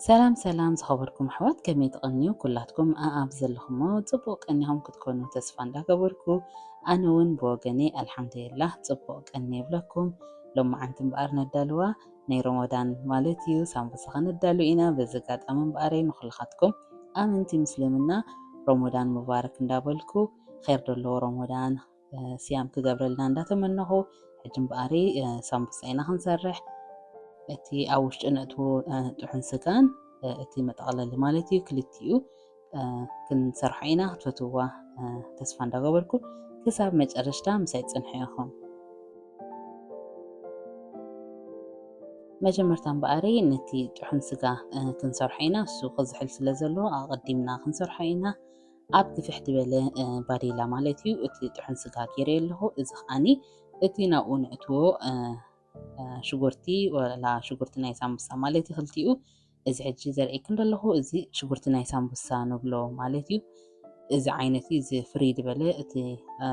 ሰላም ሰላም ዝኸበርኩም ኣሕዋት፣ ከመይ ትቐንዩ? ኩላትኩም ኣኣብ ዘለኹሞ ጽቡቕ ቀኒኹም ክትኮኑ ተስፋ እንዳገበርኩ፣ ኣነ እውን ብወገነይ ኣልሓምዱሊላህ ጽቡቕ ቀኒ ይብለኩም። ሎማዓንቲ እምበኣር ነዳልዋ ናይ ሮሞዳን ማለት እዩ፣ ሳምቡሳ ከነዳሉ ኢና። በዚ ኣጋጣሚ እምበኣረይ ንኹልኻትኩም ኣመንቲ ምስልምና ሮሞዳን ሙባረክ እንዳበልኩ፣ ኸይር ዘለዎ ሮሞዳን፣ እ፣ ስያም ክገብረልና እንዳተመነኹ፣ ሕጂ እምበኣሪ፣ እ፣ ሳምቡሳ ኢና ክንሰርሕ። እቲ ኣብ ውሽጡ ነእትዎ፣ እ፣ ጥሑን ስጋን፣ እ፣ እቲ መጠቕለሊ ማለት እዩ፣ ክልቲኡ፣ እ፣ ክንሰርሖ ኢና። ክትፈትውዋ፣ እ፣ ተስፋ እንዳገበርኩ ክሳብ መጨረሽታ ምሳይ ጽንሑ ኢኹም። መጀመርታ እምበኣሪ ነቲ ጥሑን ስጋ፣ እ፣ ክንሰርሖ ኢና። እሱ ክዝሕል ስለ ዘለዎ ኣቐዲምና ክንሰርሖ ኢና። ኣብ ግፍሕ ዝበለ፣ እ፣ ባዴላ ማለት እዩ፣ እቲ ጥሑን ስጋ ገይረ ኣለኹ። እዚ ከኣኒ እቲ ናብኡ ንእትዎ፣ እ፣ እ፣ ሽጉርቲ፣ ወላ ሽጉርቲ ናይ ሳምቡሳ ማለት እዩ፣ ክልቲኡ። እዚ ሕጂ ዘርእየኩም ዘለኹ፣ እዚ ሽጉርቲ ናይ ሳምቡሳ ንብሎ ማለት እዩ። እዚ ዓይነት እዩ፣ እዚ ፍርይ ዝበለ፣ እቲ፣ እ፣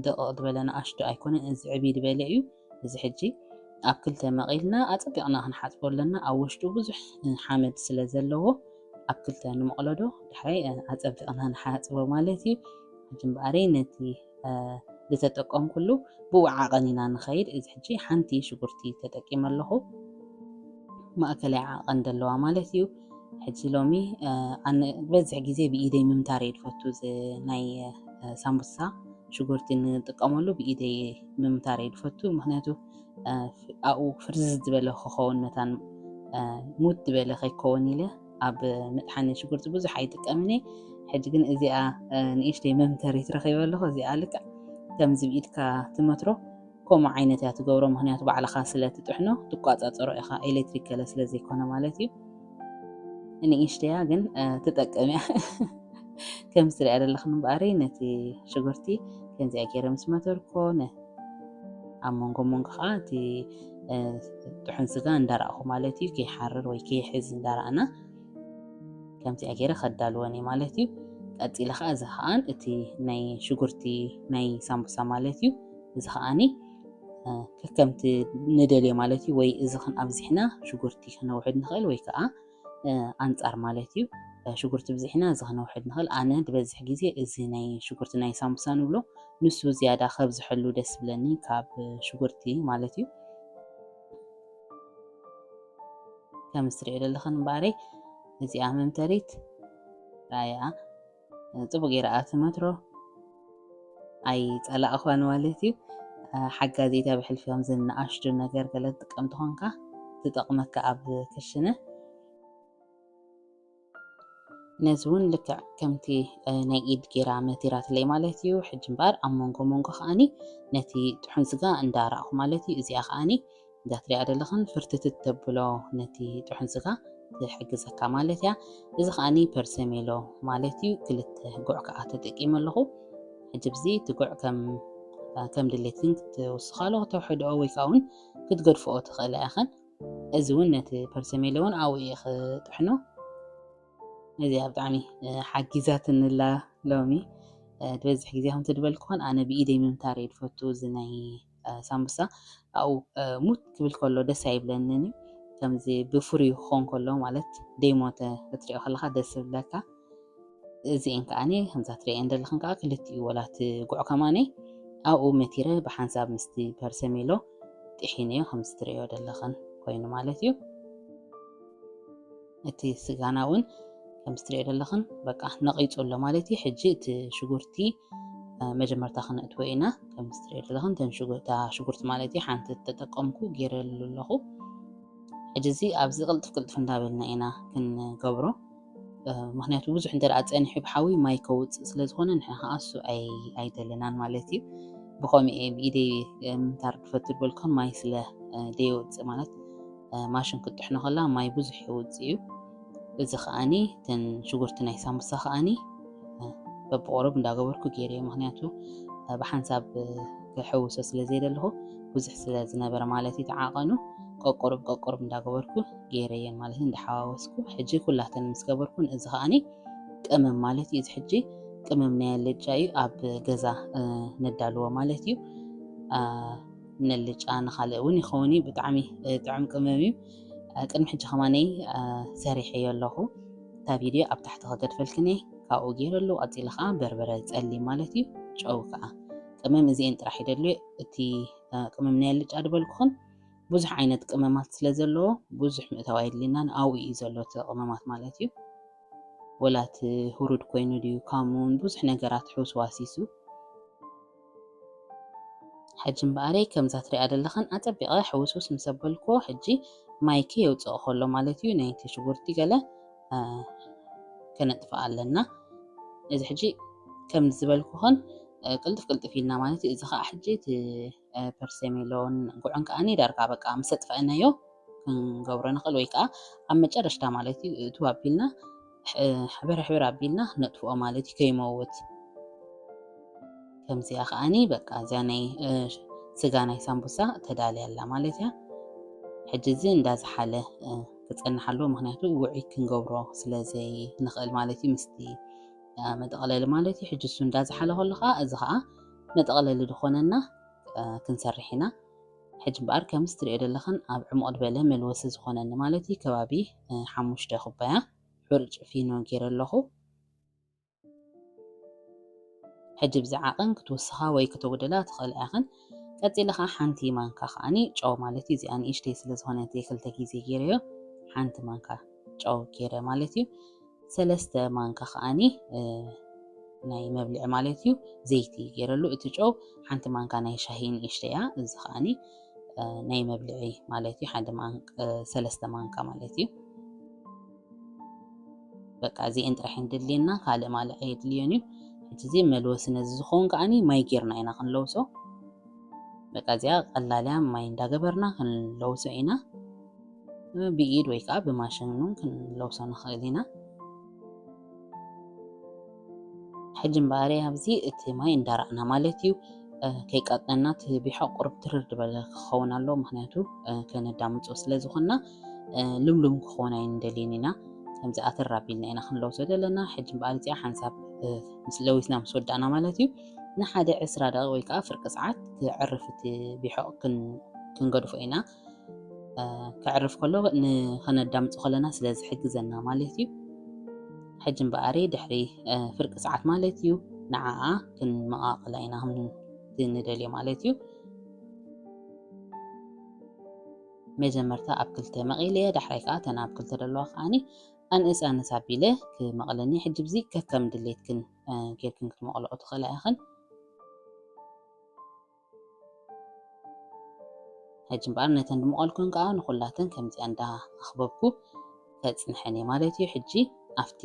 ድቕቕ ዝበለ ንኣሽቱ ኣይኮነን፣ እዚ ዕብይ ዝበለ እዩ። እዚ ሕጂ ኣብ ክልተ መቒልና ኣጸቢቕና ክንሓጽቦ ኣለና። ኣብ ውሽጡ ብዙሕ ሓመድ ስለ ዘለዎ ኣብ ክልተ ንምቕሎ ዶ፣ ዳሕራይ ኣጸቢቕና ንሓጽቦ ማለት እዩ። ሕጂ እምበኣረይ ነቲ፣ እ፣ ዝተጠቀምኩሉ ብኡ ዓቐን ኢና ንኸይድ። እዚ ሕጂ ሓንቲ ሽጉርቲ ተጠቂመ ኣለኹ፣ ማእከላይ ዓቐን ዘለዋ ማለት እዩ። ሕጂ ሎሚ፣ እ፣ ኣነ ዝበዝሕ ግዜ ብኢደይ ምምታር እየ ዝፈቱ፣ እዚ ናይ፣ እ፣ ሳምቡሳ ሽጉርቲ ንጥቀመሉ ብኢደይ ምምታር እየ ዝፈቱ። ምኽንያቱ፣ እ፣ ኣብኡ ፍርዝዝ ዝበለ ክኸውን መታን፣ እ፣ ሙት ዝበለ ከይከውን ኢለ ኣብ ምጥሓን ሽጉርቲ ብዙሕ ኣይጥቀምን እየ። ሕጂ ግን እዚኣ፣ እ፣ ንእሽተይ መምተሪት ረኺበ ኣለኹ። እዚኣ ልክዕ ከምዚ ብኢድካ ትመትሮ ከምኡ ዓይነት እያ ትገብሮ። ምኽንያቱ ባዕልኻ ስለ ትጥሕኖ ትቋጻጸሮ ኢኻ፣ ኤሌክትሪክ ገለ ስለ ዘይኮነ ማለት እዩ። ንእሽተያ ግን፣ እ፣ ትጠቅም እያ። ከም ትሪኣ ዘለኽን እምበኣሪ ነቲ ሽጉርቲ ከምዚኣ ገይረ ምስ መተርኮ፣ ነ-፣ ኣብ መንጎ መንጎ ከዓ እቲ፣ እ፣ ጥሑን ስጋ እንዳረኣኹ ማለት እዩ፣ ከይሓርር ወይ ከይሕዝ እንዳረኣና ከምዚኣ ገይረ ከዳልወን እየ ማለት እዩ። ቀጺለ ከዓ እዚ ከዓን እቲ ናይ ሽጉርቲ ናይ ሳምቡሳ ማለት እዩ። እዚ ከዓኒ፣ እ፣ ከከምቲ ንደልዮ ማለት እዩ። ወይ እዚ ክንኣብዚሕና ሽጉርቲ ክነውሕድ ንኽእል፣ ወይ ከዓ፣ እ፣ ኣንጻር ማለት እዩ። እ፣ ሽጉርቲ ብዚሕና እዚ ክነውሕድ ንኽእል። ኣነ ዝበዝሕ ግዜ እዚ ናይ ሽጉርቲ ናይ ሳምቡሳ ንብሎ፣ ንሱ ዝያዳ ከብዝሐሉ ደስ ዝብለኒ ካብ ሽጉርቲ ማለት እዩ። ከም እትሪኦ ዘለኽን እምበኣረይ እዚኣ መምተሪት ራያ ጽቡቅ ገይራ እያ ትመትሮ። ኣይጸላእኳን ማለት እዩ። ሓጋዚት እያ፣ ብሕልፊ ከምዚ ንኣሽቱ ነገር ገለ ትጥቀም ተኾንካ ትጠቕመካ ኣብ ክሽነ። ነዚ እውን ልክዕ ከምቲ፣ እ፣ ናይ ኢድ ጌራ መቲራትለይ ማለት እዩ። ሕጂ እምበኣር ኣብ መንጎ መንጎ ከኣኒ ነቲ ጥሑን ስጋ እንዳራእኹ ማለት እዩ። እዚኣ ከኣኒ እዛ ትሪኣ ዘለኽን ፍርትትት ተብሎ ነቲ ጥሑን ስጋ ትሕግዘካ ማለት እያ። እዚ ከኣኒ ፐርሰሜሎ ማለት እዩ። ክልተ ጉዕ ከኣ ተጠቂመ ኣለኹ። ሕጂ ብዚ እቲ ጉዕ ከም፣ ከም ድሌትክን ክትውስኻሉ፣ ከተውሕድኦ ወይ ከኣ እውን ክትገድፍኦ ትኽእላ ኢኽን። እዚ እውን ነቲ ፐርሰሜሎ እውን ኣብኡ እየ ክጥሕኖ። እዚኣ ብጣዕሚ፣ እ፣ ሓጊዛትኒ ኣላ ሎሚ። እ፣ ዝበዝሕ ግዜ ከምቲ ዝበልኩኽን ኣነ ብኢደይ ምምታር እየ ዝፈቱ። እዚ ናይ፣ እ፣ ሳምቡሳ ኣብኡ፣ እ፣ ሙት ክብል ከሎ ደስ ኣይብለንን እዩ። ከምዚ ብፍሩይ ክኾን ከሎ ማለት ደይሞተ ክትሪኦ ከለኻ ደስ ይብለካ። እዚኤን ከኣኒ ከምዛ ትሪኤን ዘለኽን ከኣ ክልቲኡ ወላ እቲ ጉዕ ከማነይ ኣብኡ መቲረ ብሓንሳብ ምስቲ ፐርሰሜሎ ጥሒነዮ ከምዚ ትሪእዮ ዘለኽን ኮይኑ ማለት እዩ። እቲ ስጋና እውን ከምዚ ትሪእዮ ዘለኽን በቃ ነቒጹ ኣሎ ማለት እዩ። ሕጂ እቲ ሽጉርቲ፣ እ፣ መጀመርታ ክነእትዎ ኢና። ከምዚ ትሪእዮ ዘለኽን እተን ሽጉ-፣ እታ ሽጉርቲ ማለት እዩ ሓንቲ ተጠቀምኩ ገይረሉ ኣለኹ። ሕጂ እዚ ኣብዚ ቅልጥፍ ቅልጥፍ እንዳበልና ኢና ክንገብሮ። እ፣ ምኽንያቱ ብዙሕ እንተ ደኣ ጸኒሑ ብሓዊ ማይ ከውጽእ ስለ ዝኾነ ንሕና ከኣ እሱ ኣይ-፣ ኣይደለናን ማለት እዩ። ብኸምኡ እየ ብኢደይ፣ እ፣ ምምታር ዝፈቱ ዝበልኩን ማይ ስለ፣ እ፣ ደየውጽእ ማለት፣ እ፣ ማሽን ክትጥሕኖ ከላ ማይ ብዙሕ የውጽእ እዩ። እዚ ከኣኒ እተን ሽጉርቲ ናይ ሳምቡሳ ከኣኒ፣ እ፣ በብቑሩብ እንዳገበርኩ ገይረዮ። ምኽንያቱ፣ እ፣ ብሓንሳብ፣ እ፣ ክሕውሶ ስለ ዘይደለኹ ብዙሕ ስለ ዝነበረ ማለት እዩ። እቲ ዓቐኑ ቀቁሩብ ቀቁሩብ እንዳገበርኩ ገይረየን ማለት እዩ፣ እንዳሓዋወስኩ። ሕጂ ኩላተን ምስ ገበርኩን እዚ ከኣኒ ቅመም ማለት እዩ። እዚ ሕጂ ቅመም ናይ ኣልጫ እዩ፣ ኣብ ገዛ፣ እ፣ ነዳልዎ ማለት እዩ። እ፣ ነልጫ ንኻልእ እውን ይኸውን እዩ። ብጣዕሚ፣ እ፣ ጥዑም ቅመም እዩ። ቅድሚ ሕጂ ከማነይ ሰሪሐዮ ኣለኹ። እታ ቪድዮ ኣብ ታሕቲ ከገድፈልክን እየ። ካብኡ ገይረሉ ቀፂለ ከዓ በርበረ ፀሊም ማለት እዩ፣ ጨው ከዓ ቅመም እዚኤን ጥራሕ ይደልዮ። እቲ ቅመም ናይ ኣልጫ ድበልኩኽን ብዙሕ ዓይነት ቅመማት ስለ ዘለዎ ብዙሕ ምእታው ኣይድልናን። ኣብኡ እዩ ዘሎ እቲ ቅመማት ማለት እዩ። ወላ እቲ ሁሩድ ኮይኑ ድዩ ካሙን ብዙሕ ነገራት ሕውስዋሲሱ። ሕጂ እምበኣረይ ከምዛ ትሪኣ ዘለኽን ኣጸቢቐ ሕውስውስ ምስ ኣበልኩዎ ሕጂ ማይኪ የውፅኦ ከሎ ማለት እዩ። ናይቲ ሽጉርቲ ገለ ከነጥፍኣ ኣለና። እዚ ሕጂ ከም ዝበልኩኽን ቅልጥፍ ቅልጥፍ ኢልና ማለት እዩ። እዚ ከዓ ሕጂ እቲ ፐርሰሜሎን ጉዕን ከዓኒ ዳርጋ በቃ ምስ ኣጥፋእናዮ ክንገብሮ ንኽእል፣ ወይ ከዓ ኣብ መጨረሽታ ማለት እዩ። እቱ ኣቢልና ሕብር ሕብር ኣቢልና ነጥፍኦ ማለት እዩ፣ ከይመውት። ከምዚኣ ከዓኒ በቃ እዚኣ ናይ ስጋ ናይ ሳምቡሳ ተዳልያ ኣላ ማለት እያ። ሕጂ እዚ እንዳዝሓለ ክፀንሕ ኣለዎ፣ ምክንያቱ ውዑይ ክንገብሮ ስለ ዘይንኽእል ማለት እዩ፣ ምስቲ መጠቕለሊ ማለት እዩ። ሕጂ እሱ እንዳዝሓለ ከሎ ከዓ እዚ ከዓ መጠቕለሊ ዝኾነና ክንሰርሕ ኢና። ሕጂ እምበኣር ከምዚ ትሪኦ ዘለኽን ኣብ ዕሙቕ ዝበለ መልወሲ ዝኾነኒ ማለት እዩ፣ ከባቢ ሓሙሽተ ኩባያ ሕሩጭ ፊኖ ገይረ ኣለኹ። ሕጂ ብዚ ዓቐን ክትውስኻ ወይ ከተጉድላ ትኽእላ ኢኽን። ቀፂለ ከዓ ሓንቲ ማንካ ከዓኒ ጨው ማለት እዩ። እዚኣ ንእሽተይ ስለ ዝኾነት እየ ክልተ ግዜ ገይረዮ። ሓንቲ ማንካ ጨው ገይረ ማለት እዩ። ሰለስተ ማንካ ከዓኒ ናይ መብልዒ ማለት እዩ ዘይቲ ገይረሉ። እቲ ጨው ሓንቲ ማንካ ናይ ሻሂ ንእሽተይ እያ። እዚ ከዓኒ ናይ መብልዒ ማለት እዩ ሓደ ማንካ፣ ሰለስተ ማንካ ማለት እዩ። በቃ እዚኤን ጥራሕ እንደልየና፣ ካልእ ማልዕ ኣየድልዮን እዩ። ሕጂ እዚ መልወሲ ነዚ ዝኸውን ከዓኒ ማይ ጌርና ኢና ክንለውሶ። በቃ እዚኣ ቀላልያ ማይ እንዳገበርና ክንለውሶ ኢና። ብኢድ ወይ ከዓ ብማሽን እውን ክንለውሶ ንኽእል ኢና። ሕጂ እምበኣር ኣብዚ እቲ ማይ እንዳራዕና ማለት እዩ፣ ከይቃጥለና እቲ ቢሖ ቁሩብ ትርር ዝበለ ክኸውን ኣለዎ፣ ምክንያቱ ከነዳምፆ ስለ ዝኾንና ልምሉም ክኸውን ኣይንደልይን ኢና። ከምዚ ኣትር ኣቢልና ኢና ክንለውሶ ዘለና። ሕጂ እምበኣር እዚኣ ሓንሳብ ምስ ለዊስና ምስ ወዳእና ማለት እዩ ንሓደ ዕስራ ደቂቕ ወይ ከዓ ፍርቂ ሰዓት ክዕርፍ እቲ ቢሖ ክንገድፎ ኢና። ከዕርፍ ከሎ ንኸነዳምፆ ከለና ስለ ዝሕግዘና ማለት እዩ። ሕጂ እምበኣሪ ድሕሪ ፍርቂ ሰዓት ማለት እዩ ንዓኣ ክንመቓቕላ ኢና ንደልዮ ማለት እዩ። መጀመርታ ኣብ ክልተ መቒለየ፣ ዳሕራይ ከዓ ተን ኣብ ክልተ ዘለዋ ከዓኒ ኣንእስ ኣንእስ ኣቢለ ክመቕለኒ። ሕጂ ብዚ ከከም ድሌትክን ጌርክን ክትመቕልኦ ትኽእላ ኢኽን። ሕጂ እምበኣር ነተን ድመቐልኩን ከዓ ንኹላተን ከምዚኣ እንዳ ኣኽበብኩ ከፅንሐን እየ ማለት እዩ። ሕጂ ኣብቲ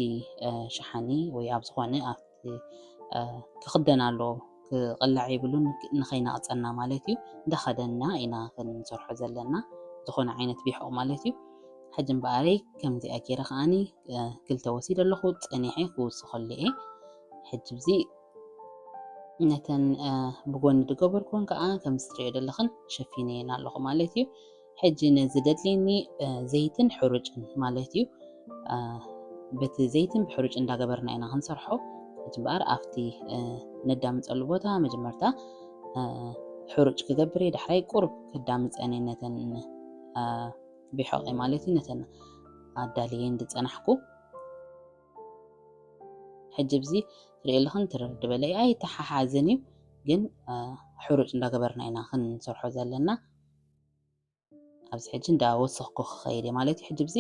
ሸሓኒ ወይ ኣብ ዝኾነ ኣብቲ ክኽደን ኣለዎ፣ ክቕላዕ የብሉን፣ ንኸይነቕፀና ማለት እዩ። እንዳኸደንና ኢና ክንሰርሖ ዘለና ዝኾነ ዓይነት ቢሖቕ ማለት እዩ። ሕጂ እምበኣረይ ከምዚኣ ገይረ ከዓኒ ክልተ ወሲደ ኣለኹ፣ ፀኒሐ ክውስኸሉ እየ። ሕጂ ብዚ ነተን ብጎኒ ዝገበርኩን ከዓ ከምዚ ትሪኦ ዘለኽን ሸፊነየን ኣለኹ ማለት እዩ። ሕጂ ነዚ ደድልየኒ ዘይትን ሕሩጭን ማለት እዩ። በቲ ዘይትን ብሕሩጭ እንዳገበርና ኢና ክንሰርሖ። ሕጂ እምበኣር ኣብቲ ነዳምፀሉ ቦታ መጀመርታ ሕሩጭ ክገብር እየ፣ ዳሕራይ ቁሩብ ክዳምፀን እየ ነተን ቢሖቂ ማለት እዩ፣ ነተን ኣዳልየን ዝፀናሕኩ። ሕጂ ብዚ ትሪኦ ኣለኽን ትርር ዝበለ እዩ፣ ኣይተሓሓዝን እዩ፣ ግን ሕሩጭ እንዳገበርና ኢና ክንሰርሖ ዘለና። ኣብዚ ሕጂ እንዳወሰኽኩ ክኸይድ እየ ማለት እዩ። ሕጂ ብዚ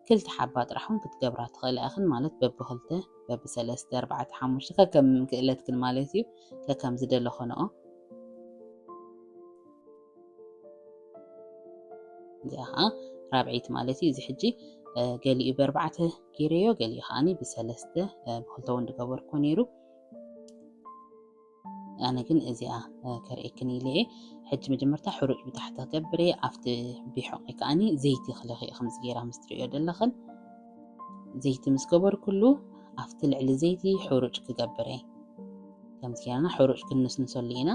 ክልተ ሓባ ጥራሕ እውን ክትገብራ ትኽእላ ኢኽን ማለት በብክልተ፣ በብሰለስተ፣ ኣርባዕተ፣ ሓሙሽተ ከከም ክእለትክን ማለት እዩ፣ ከከም ዝደለኽንኦ። እዚኣ ከዓ ራብዐይቲ ማለት እዩ። እዚ ሕጂ ገሊኡ ብኣርባዕተ ገይረዮ፣ ገሊኡ ከዓኒ ብሰለስተ፣ ብክልተ እውን ዝገበርኩ ነይሩ። ኣነ ግን እዚኣ ከርእየክን ኢለ እየ። ሕጂ መጀመርታ ሕሩጭ ብታሕቲ ክገብር እየ፣ ኣብቲ ቢሖቂ ከዓኒ ዘይቲ ክለኽዮ ከምዚ ገይራ ምስ ትርእዮ ዘለኽን። ዘይቲ ምስ ገበርኩሉ ኣብቲ ልዕሊ ዘይቲ ሕሩጭ ክገብር እየ። ከምዚ ገይርና ሕሩጭ ክንንስንሰሉ ኢና።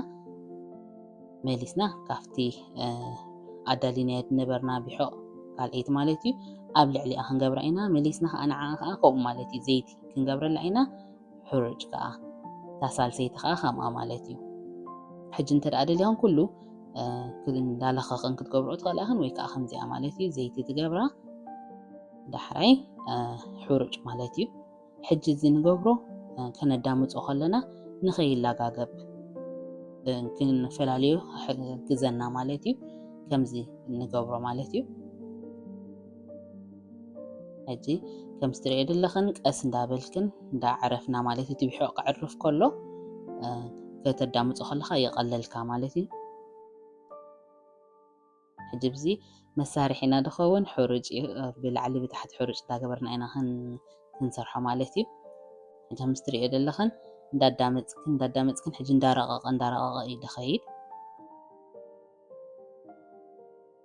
መሊስና ካብቲ ኣዳሊናዮ ዝነበርና ቢሖቕ ካልኣይቲ ማለት እዩ ኣብ ልዕሊኣ ክንገብራ ኢና። መሊስና ከዓ ንዓኣ ከዓ ከምኡ ማለት እዩ ዘይቲ ክንገብረላ ኢና። ሕሩጭ ከዓ እታ ሳልሰይቲ ከዓ ከምኣ ማለት እዩ። ሕጂ እንተ ደኣ ደሊኽን ኩሉ እንዳለኸኽን ክትገብርኦ ትኽእላ ኢኽን ወይ ከዓ ከምዚኣ ማለት እዩ ዘይቲ ትገብራ። ዳሕራይ ሕሩጭ ማለት እዩ። ሕጂ እዚ ንገብሮ ከነዳምፆ ከለና ንኸይላጋገብ ክንፈላለዩ ክሕግዘና ማለት እዩ። ከምዚ ንገብሮ ማለት እዩ። ሕጂ ከምዚ ትሪኦ ዘለኽን ቀስ እንዳበልክን እንዳዕረፍና ማለት እዩ። ትቢሖ ክዕርፍ ከሎ ከተዳምፆ ከለኻ የቐለልካ ማለት እዩ። ሕጂ ብዚ መሳርሒና ድኸውን ሕሩጭ እዩ። ብላዕሊ ብታሕቲ ሕሩጭ እንዳገበርና ኢና ክንሰርሖ ማለት እዩ። ሕጂ ምስ ትሪኦ ዘለኽን እንዳዳመፅክን እንዳዳመፅክን ሕጂ እንዳረቐቐ እንዳረቐቐ እዩ ድኸይድ።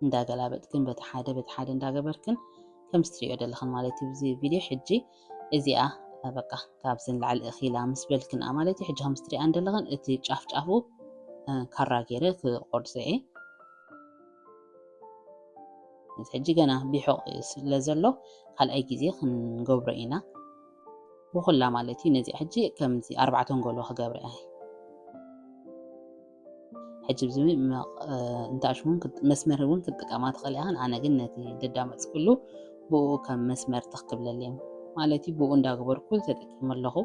እንዳገላበጥክን በቲ ሓደ በቲ ሓደ እንዳገበርክን ከም ትሪኦ ዘለኽን ማለት እዩ። እዚ ቪድዮ ሕጂ እዚኣ በቃ ካብዚ ንላዕሊ እኺላ ምስ በልክን ማለት እዩ። ሕጂ ከም ትሪኣን ዘለኽን እቲ ጫፍ ጫፉ ካራ ገይረ ክቆርጾ እየ። ሕጂ ገና ቢሖቕ ስለ ዘሎ ካልኣይ ግዜ ክንገብሮ ኢና። ብኹላ ማለት እዩ። ነዚኣ ሕጂ ከምዚ ኣርባዕተ ጎሎ ክገብረ እየ። ሕጂ ብዚ እንታሽሙን መስመር እውን ክትጥቀማ ትኽእል ኢኽን። ኣነ ግን ነቲ ደዳመፅኩሉ ብኡ ከም መስመር ትኽክብለለይ ማለት እዩ። ብኡ እንዳገበርኩ ተጠቂመ ኣለኹ።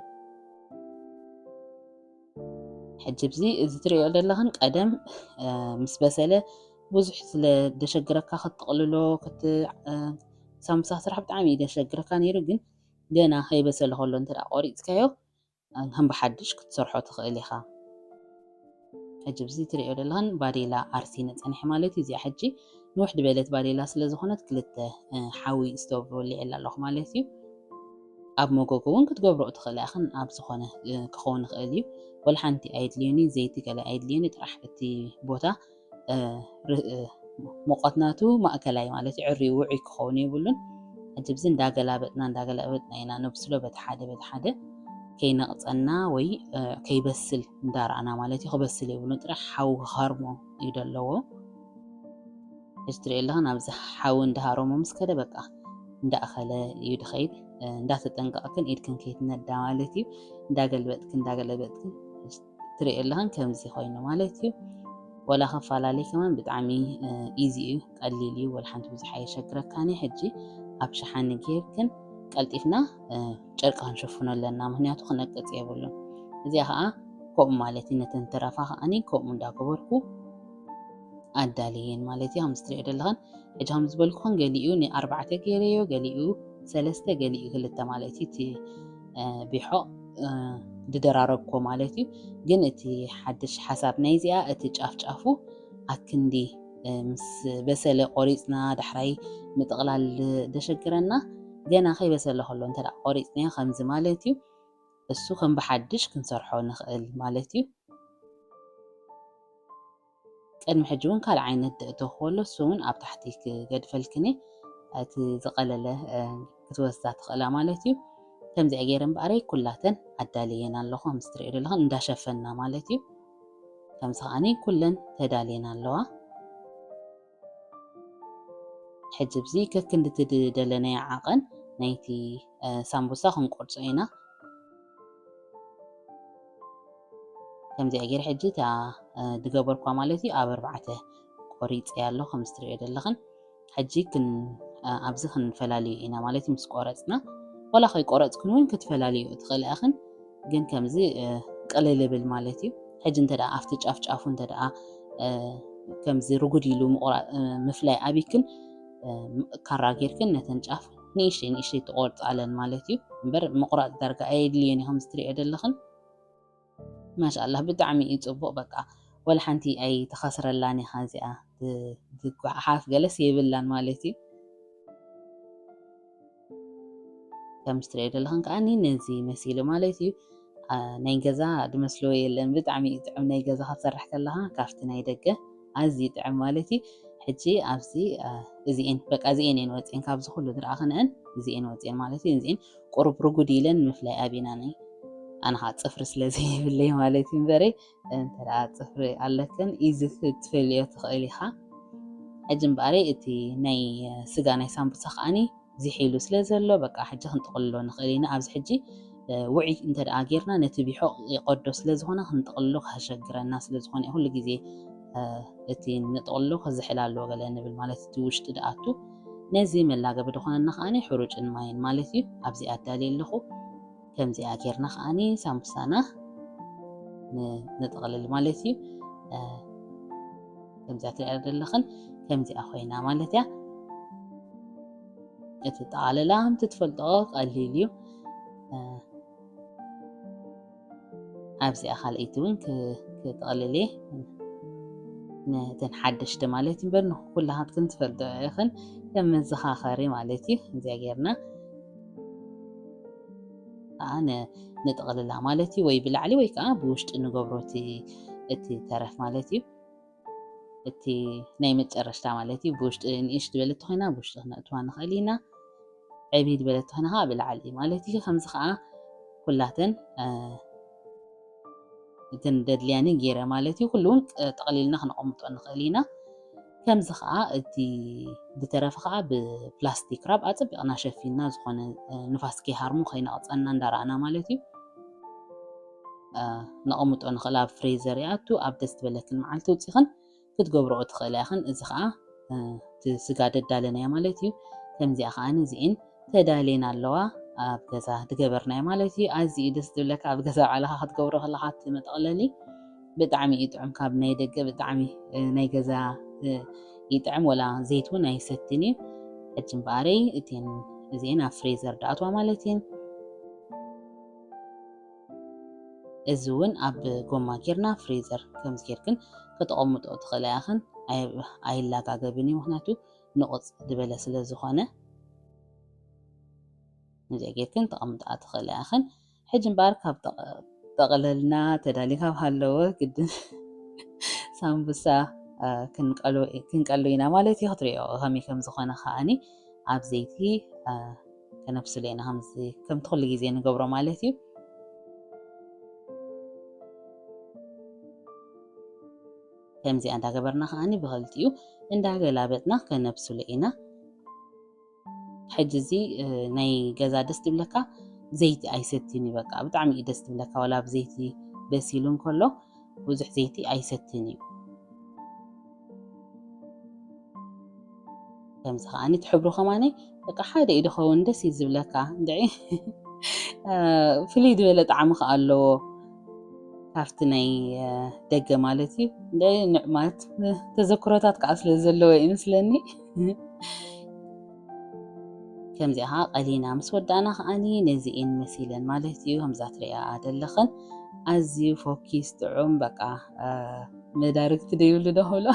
ሕጂ ብዚ እዚ ትሪኦ ዘለኽን ቀደም ምስ በሰለ ብዙሕ ስለ ደሸግረካ ክትጥቕልሎ ሳምቡሳ ስራሕ ብጣዕሚ እዩ ደሸግረካ ነይሩ። ግን ገና ከይበሰለ ከሎ እንተ ቆሪፅካዮ ከም ብሓድሽ ክትሰርሖ ትኽእል ኢኻ። ሕጂ ብዚ ትሪኦ ዘለኽን ባዴላ ኣርሲነ ፀኒሐ ማለት እዩ። እዚኣ ሕጂ ንውሕ ዝበለት ባዴላ ስለ ዝኾነት ክልተ ሓዊ ስቶቭ ወሊዐላ ኣለኹ ማለት እዩ። ኣብ መጎጎ እውን ክትገብሮ ትኽእል ኢኽን። ኣብ ዝኾነ ክኸውን ይኽእል እዩ። ወላ ሓንቲ ኣይድልዩኒ፣ ዘይቲ ገለ ኣይድልዩኒ። ጥራሕ እቲ ቦታ ሙቐት ናቱ ማእከላይ ማለት እዩ። ዕርዩ ውዑይ ክኸውን የብሉን። ሕጂ ብዚ እንዳገላበጥና እንዳገላበጥና ኢና ነብስሎ፣ በቲ ሓደ በቲ ሓደ ከይነቕፀና ወይ ከይበስል እንዳረኣና ማለት እዩ። ክበስል የብሉን፣ ጥራሕ ሓዊ ክኸርሞ እዩ ዘለዎ። እዚ ትሪኦ ኣለኽን ኣብዚ ሓዊ እንዳሃረሞ ምስ ከደ በቃ እንዳእኸለ እዩ ድኸይድ። እንዳተጠንቀቕክን ኢድክን ከይትነዳ ማለት እዩ። እንዳገልበጥክን እንዳገለበጥክን ትሪኦ ኣለኽን ከምዚ ኮይኑ ማለት እዩ። ወላ ከፈላለይ ከማን ብጣዕሚ ኢዚ እዩ፣ ቀሊል እዩ። ወላ ሓንቲ ብዙሕ ኣየሸግረካን እዩ። ሕጂ ኣብ ሸሓኒ ጌርክን ቀልጢፍና ጨርቂ ክንሽፍኖ ኣለና፣ ምክንያቱ ክነቅፅ የብሉን። እዚኣ ከዓ ከምኡ ማለት እዩ። ነተን ተረፋ ከዓኒ ከምኡ እንዳገበርኩ ኣዳልየን ማለት እዩ። ከምዚ ትሪኦ ዘለኽን ሕጂ ከም ዝበልኩኽን ገሊኡ ንኣርባዕተ ገይረዮ፣ ገሊኡ ሰለስተ፣ ገሊኡ ክልተ ማለት እዩ። እቲ ቢሖቕ ድደራረብኮ ማለት እዩ። ግን እቲ ሓድሽ ሓሳብ ናይ እዚኣ እቲ ጫፍ ጫፉ ኣክንዲ ምስ በሰለ ቆሪፅና ዳሕራይ ምጥቕላል ደሸግረና። ገና ከይበሰለ ከሎ እንተ ቆሪፅናዮ ከምዚ ማለት እዩ። እሱ ከም ብሓድሽ ክንሰርሖ ንኽእል ማለት እዩ። ቅድሚ ሕጂ እውን ካልእ ዓይነት ደእቶ ክወሎ እሱ እውን ኣብ ታሕቲ ክገድፈልክኒ እቲ ዝቐለለ ክትወስዳ ትኽእላ ማለት እዩ። ከምዚኣ ገይረ እምበኣረይ ኩላተን ኣዳልየን ኣለኹ። ምስ ትሪኦ ዘለኹም እንዳሸፈና ማለት እዩ። ከምዚ ከዓኒ ኩለን ተዳልየን ኣለዋ። ሕጂ ብዚ ከክንድቲ ድደለናዮ ዓቐን ናይቲ ሳምቡሳ ክንቆርጾ ኢና። ከምዚኣ ገይረ ሕጂ እታ ዝገበርኳ ማለት እዩ ኣብ ኣርባዕተ ቆሪፀ ኣሎ። ከም ዝትሪኦ ዘለኽን ሕጂ ክን ኣብዚ ክንፈላለዩ ኢና ማለት እዩ። ምስ ቆረፅና ወላ ከይቆረፅክን እውን ክትፈላለዩ ትኽእላ ኢኽን። ግን ከምዚ ቅልልብል ማለት እዩ። ሕጂ እንተ ኣብቲ ጫፍ ጫፉ እንተ ከምዚ ርጉድ ኢሉ ምፍላይ ኣቢክን ካራ ጌርክን ነተን ጫፍ ንእሽተይ ንእሽተይ ትቆርፃለን ማለት እዩ። እምበር ምቁራፅ ዳርጋ ኣየድልዮን እዩ። ከም ዝትሪኦ ዘለኽን ማሻኣላህ ብጣዕሚ እዩ ፅቡቕ። በቃ ወላ ሓንቲ ኣይትኸስረላን ኢኻ እዚኣ። ትጓሓፍ ገለስ የብላን ማለት እዩ። ከም ዝትሪኦ ዘለኽን ከዓኒ ነዚ መሲሉ ማለት እዩ። ናይ ገዛ ድመስሎ የለን። ብጣዕሚ እዩ ጥዕም ናይ ገዛ ክትሰርሕ ከለኻ ካብቲ ናይ ደገ ኣዝዩ ጥዕም ማለት እዩ። ሕጂ ኣብዚ እዚኤን በቃ እዚኤን እየን ወፅኤን ካብዚ ኩሉ ዝረኣኽንአን እዚኤን ወፅኤን ማለት እዩ። እዚኤን ቁሩብ ርጉድ ኢለን ምፍላይ ኣቢና ናይ ኣነ ከዓ ፅፍሪ ስለ ዘይብለይ ማለት እዩ እምበረይ እንተ ደኣ ፅፍሪ ኣለክን ኢዚ ክትፈልዮ ትኽእል ኢኻ። ሕጂ እምበኣረይ እቲ ናይ ስጋ ናይ ሳምቡሳ ከዓኒ ዚሒሉ ስለ ዘሎ በቃ ሕጂ ክንጥቕልሎ ንኽእል ኢና። ኣብዚ ሕጂ ውዒ እንተ ደኣ ጌርና ነቲ ቢሖቕ ይቐዶ ስለ ዝኾነ ክንጥቕልሎ ከሸግረና ስለ ዝኾነ ኩሉ ግዜ እቲ ንጥቕልሎ ክዝሕል ኣለዎ ገለ ንብል ማለት እቲ ውሽጢ ደኣቱ ነዚ መላገቢ ዝኾነና ከዓኒ ሕሩጭን ማይን ማለት እዩ። ኣብዚ ኣዳልየ ኣለኹ። ከምዚኣ ጌርና ከዓኒ ሳምቡሳና ን- ንጥቕልል ማለት እዩ። እ፣ ከምዚኣ ትሪኣ ዘለኽን ከምዚኣ ኮይና ማለት እያ። እቲ ጠቓልላ ከምቲ ትፈልጦ ቀሊል እዩ። እ፣ ኣብዚኣ ካልኣይቲ እውን ክ- ክጥቕልል እየ። ነተን ሓደሽቲ ማለት እዩ እምበር ንኩላኻትክን ትፈልጦ ኢኽን ከም መዘኻኸሪ ማለት እዩ። እዚኣ ጌርና ከዓ ን- ንጥቕልላ ማለት እዩ። ወይ ብላዕሊ ወይ ከዓ ብውሽጢ ንገብሮ እቲ- እቲ ተረፍ ማለት እዩ። እቲ ናይ መጨረሽታ ማለት እዩ። ብውሽጢ ንእሽት ዝበለት ኮይና ብውሽጢ ክነእትዋ ንኽእል ኢና። ዕብይ ዝበለት ኮይና ከዓ ብላዕሊ ማለት እዩ። ከምዚ ከዓ ኩላተን እ፣ እተን ደድልያኒ ገይረ ማለት እዩ። ኩሉ እውን ጥ- ጠቕሊልና ክነቐምጦ ንኽእል ኢና። ከምዚ ከዓ እቲ ዝተረፈ ከዓ ብፕላስቲክ ራብ ኣፀቢቕና ሸፊንና ዝኾነ እ፣ ንፋስ ከይሃርሞ ከይነቕፀና እንዳረኣና ማለት እዩ። እ፣ ነቐምጦ ንኽእል። ኣብ ፍሬዘር ይኣቱ። ኣብ ደስ ዝበለክን መዓልቲ ውፂኽን ክትገብርኦ ትኽእላ ኢኽን። እዚ ከዓ እ፣ እቲ ስጋ ደዳለናዮ ማለት እዩ። ከምዚኣ ከዓ እዚኤን ተዳልየን ኣለዋ ኣብ ገዛ ዝገበርናዮ ማለት እዩ። ኣዝዩ ደስ ዝብለካ ኣብ ገዛ ባዕልኻ ክትገብሮ ከለኻ እቲ መጠቕለሊ ብጣዕሚ እዩ ጥዑም። ካብ ናይ ደገ ብጣዕሚ እ፣ ናይ ገዛ እ፣ ይጥዕም፣ ወላ ዘይት እውን ኣይሰትን እዩ። ሕጂ እምበኣረይ እተን እዚኤን ኣብ ፍሬዘር ደኣትዋ ማለት እየን። እዚ እውን ኣብ ጎማ ጌርና ፍሬዘር ከምዚ ጌርክን ከተቐምጦ ትኽእላ ኢኽን። ኣይ- ኣይላጋገብን እዩ፣ ምክንያቱ ንቑፅ ዝበለ ስለ ዝኾነ። እዚ ጌርክን ተቐምጣ ትኽእላ ኢኽን። ሕጂ እምበኣር ካብ ጠቕ- ጠቕለልና ተዳሊካ ሃለወ ግድን ሳምቡሳ እ፣ ክንቀሎ- ክንቀሎ ኢና ማለት እዩ። ክትሪኦ ከመይ ከም ዝኾነ ከዓኒ ኣብ ዘይቲ እ፣ ከነብስሎ ኢና፣ ከምዚ ከምቲ ኩሉ ግዜ ንገብሮ ማለት እዩ። ከምዚኣ እንዳገበርና ከዓኒ ብክልቲኡ እንዳገላበጥና ከነብስሎ ኢና። ሕጂ እዚ እ፣ ናይ ገዛ ደስ ዝብለካ ዘይቲ ኣይሰትን እዩ። በቃ ብጣዕሚ እዩ ደስ ዝብለካ፣ ዋላ ብዘይቲ በሲሉ እንከሎ ብዙሕ ዘይቲ ኣይሰትን እዩ። ከምዚ ከዓኒ እቲ ሕብሩ ከማነይ በቃ ሓደ እዩ ዝኸውን፣ ደስ እዩ ዝብለካ። እንድዒ እ፣ ፍልይ ዝበለ ጣዕሚ ከኣ ኣለዎ ካብቲ ናይ እ፣ ደገ ማለት እዩ። እንድዒ ንዕ- ማለት ተዘክሮታት ከዓ ስለ ዘለዎ እዩ ይመስለኒ። ከምዚኣ ከዓ ቀሊና ምስ ወዳእና ከዓኒ ነዚኤን መሲለን ማለት እዩ። ከምዛ ትሪኣ ዘለኽን ኣዝዩ ፎኪስ ጥዑም፣ በቃ እ፣ መዳርግቲ ደይብሉ ዶ ክብሎ።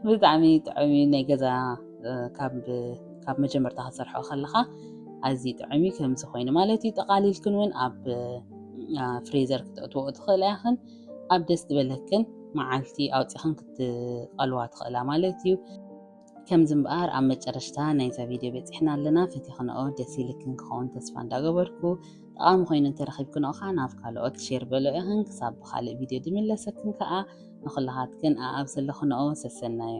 ብጣዕሚ ጥዑም እዩ። ናይ ገዛ እ፣ ካብ ካብ መጀመርታ ክትሰርሖ ከለኻ ኣዝዩ ጥዑም እዩ። ከምዚ ኮይኑ ማለት እዩ። ጠቓሊልክን እውን ኣብ እ፣ ፍሬዘር ክተእትዎ ትኽእላ ኢኽን። ኣብ ደስ ዝበለክን መዓልቲ ኣውፂኽን ክትቐልዋ ትኽእላ ማለት እዩ። ከምዚ እምበኣር ኣብ መጨረሽታ ናይዛ ቪድዮ በፂሕና ኣለና። ፈቲኽንኦ ደስ ኢልክን ክኸውን ተስፋ እንዳገበርኩ፣ ጠቓሚ ኮይኑ እንተረኺብክንኦ ከዓ ናብ ካልኦት ሼር በሎ ኢኽን። ክሳብ ብኻልእ ቪድዮ ድምለሰክን ከዓ ንኹላኻትክን ኣኣብ ዘለኽንኦ ሰሰናዮ።